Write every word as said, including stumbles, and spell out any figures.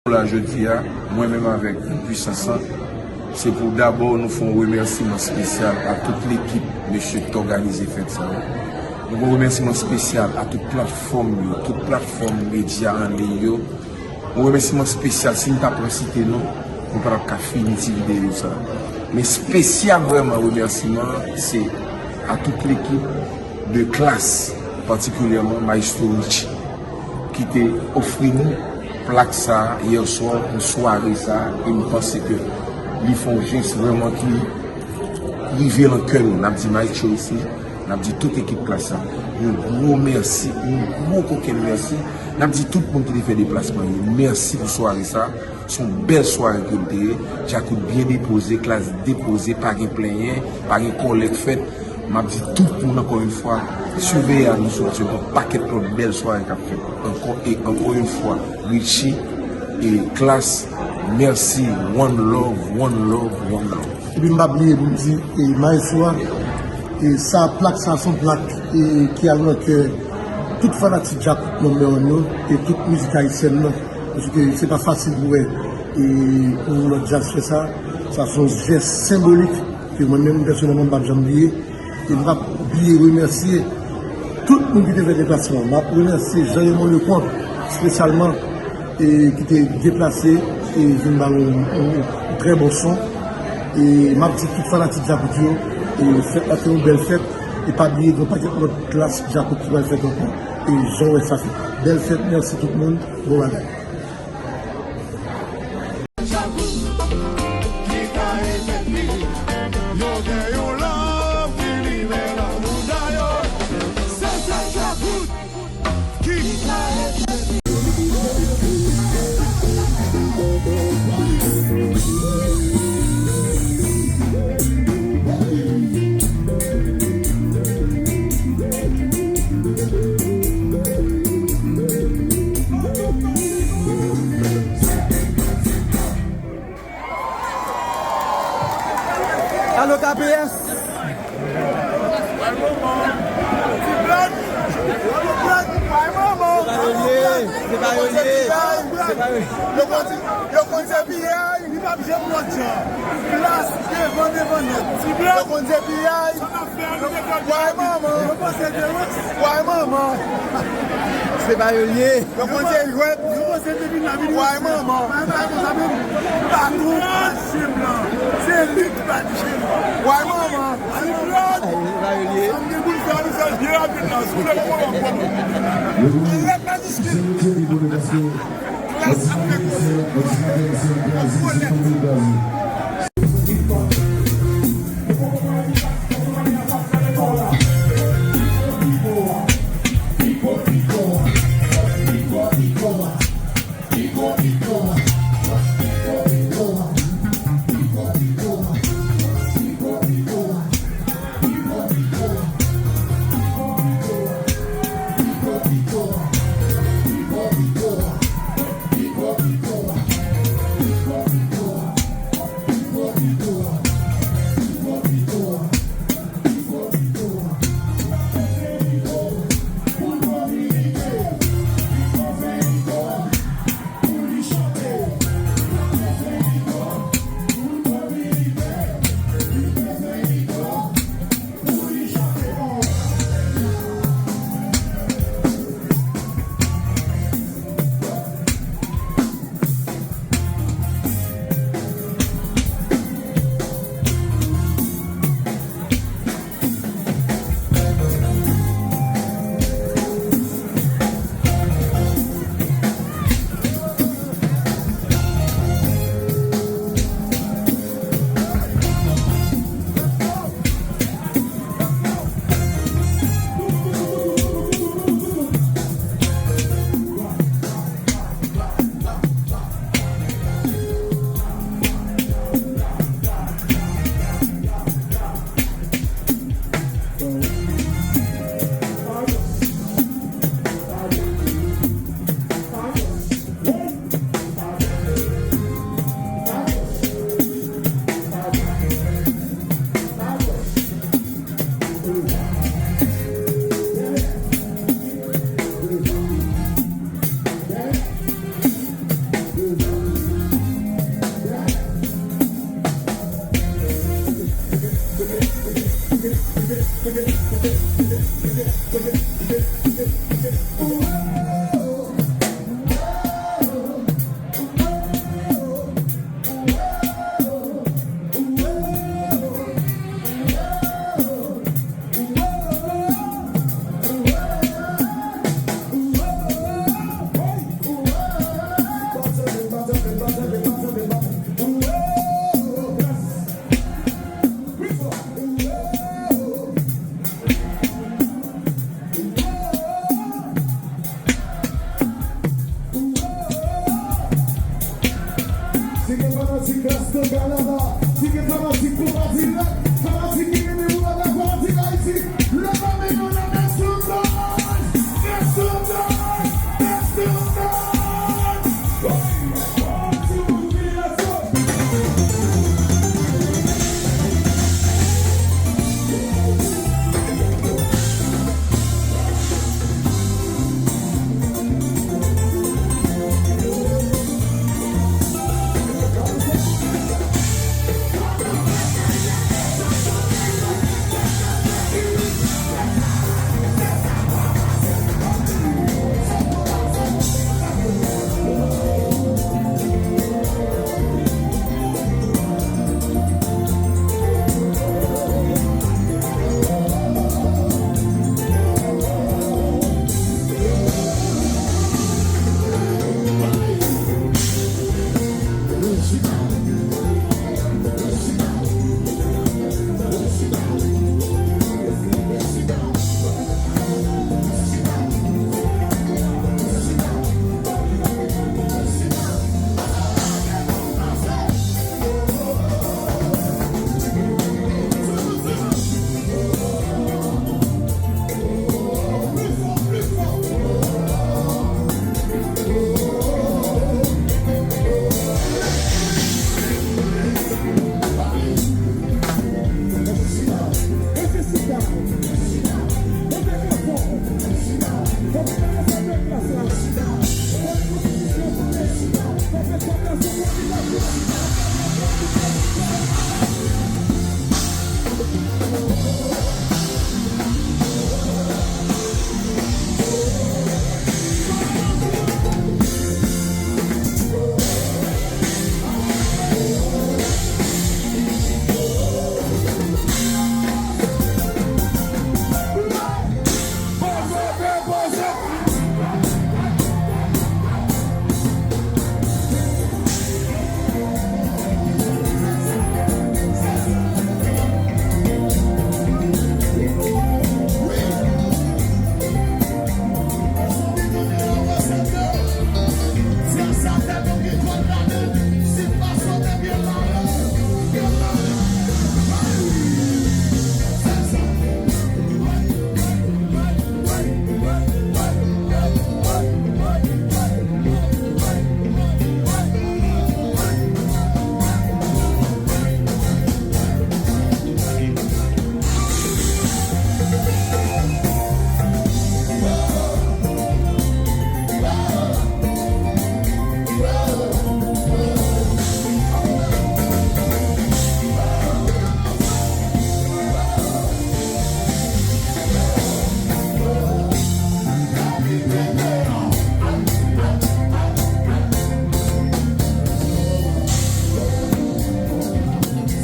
La jodi a, mwen menm avèk Grenn Pwisans lan, se pou dabò nou fè yon remèsiman espesyal a tout lekip mesye ki t òganize fèt sa yo. Nou gen yon remèsiman espesyal a tout platfòm yo, tout platfòm medya an liy yo. Yon remèsiman espesyal, si m ta pran site non, nou pa t ap ka fini ti videyo sa. Men espesyal vrèman remèsiman, se a tout lekip de Klass, patikilyèman Maestro Richie, ki te ofri nou plak sa a yè swa, pou sware sa a, e m panse ke li fè yon jès vrèman ki rive nan kè nou. N ap di Maestro Richie, n ap di tout ekip Klass la, yon gwo mèsi, yon gwo kokenn mèsi. N ap di tout moun ki te fè deplasman yo, mèsi pou sware sa a. Se yon bèl sware ke l te ye. Djakout byen depoze, Klass depoze, pa gen plenyen, pa gen kòlèt fèt. M ap di tout moun ankò yon fwa, siveye a nou soti, yon pakèt lòt bèl sware k ap fèt ankò e ankò yon fwa, Richie e Klass, mèsi, one love, one love, one love. Epi m pa bliye pou m di, e, maestro a, e, sa, plak sa, se yon plak, e, ki al nan kè tout fanatik Djakout number one yo, e tout mizik ayisyèn nan. Paske se pa fasil pou wè, e, yon lòt djaz fè sa. Sa se yon jès senbolik ke mwen menm, pèsonèlman, m p ap janm bliye. E m p ap bliye remèsye tout moun ki te fè deplasman an. M ap remèsye Jean Raymond Leconte, espesyalman, e ki te deplase e vin ba nou yon, yon, yon trè bon son. E m ap di tout fanatik Djakout yo, e fèt la te yon bèl fèt. E pa bliye gen yon pakèt lòt Klass Djakout ki pral fèt ankò. E jan w wè sa fèt. Bèl fèt, mèsi tout moun. Bon bagay. Alo K P S. Se pa yo l ye, se pa yo l ye, se pa yo l ye. Yo konn, yo konn se piyay. Li p ap janm lòt jan. Klass devan, devan nèt. Ti blan. Yo konn se piyay. Sa n ap fè a, nou te ka di. Way manman. Yo panse de wès. Way manman. Se pa yo l ye. Yo konn se jwèt. Yo panse depi n ap vin. Way manman. Bay bay konsa menm. Patwon pa t jem lan. Se li ki pa t jem. Way manman. Ti blan. Ay, se pa yo l ye. Sa m gen pou l fè a, nou fè l byen rapid la. Si w vle konprann, w ap konprann. Lèt la diskit. Galada, si gen fanatik konpa dirèk, fanatik ki renmen Moulada, fanatik Ayiti, leve men nou, make some noise, make some noise, make some noise. Hey, one, two, three, let's go.